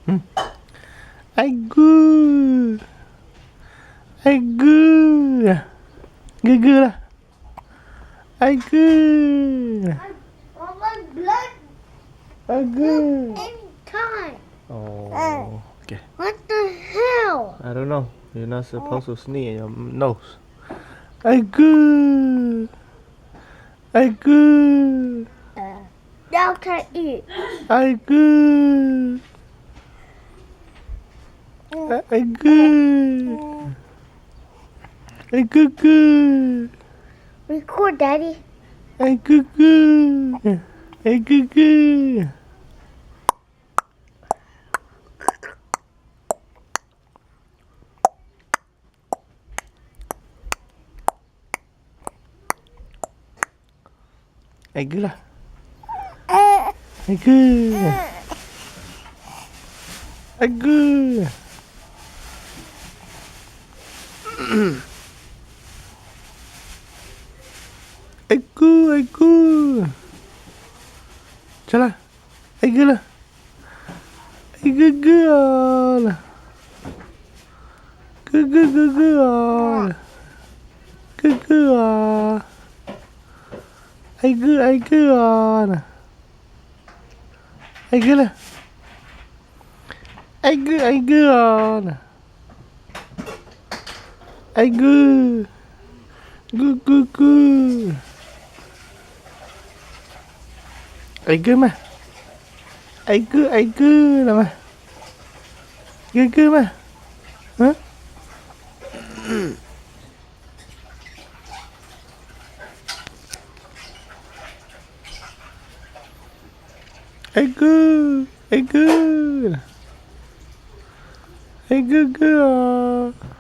Ais Gw, Ais Gw, Gw Gw lawm, Ais Gw, Ais Gw. Oh, okay. What the hell? I don't know. You're not supposed to sneeze in your nose. Ais Gw, Ais Gw. Y'all can eat. Ais Gw, Ais Gw, Ais Gw Gw. Record, Daddy. Ais Gw Gw, Ais Gw Gw. Ais Gw lawm, Ais Gw, Ais Gw, Ais Gw, Ais Gw. Tsa lawm, Ais Gw lawm, Ais Gw Gw os lawm, Gw Gw Gw Gw os lawm, Gw Gw os, Ais Gw, Ais Gw os lawm, Ais Gw lawm, Ais Gw, Ais Gw os lawm, Ais Gw, Gw Gw Gw. Ais Gw mas, Ais Gw, Ais Gw los mas, Gw Gw mas. Ais Gw, Ais Gw, Ais Gw Gw os.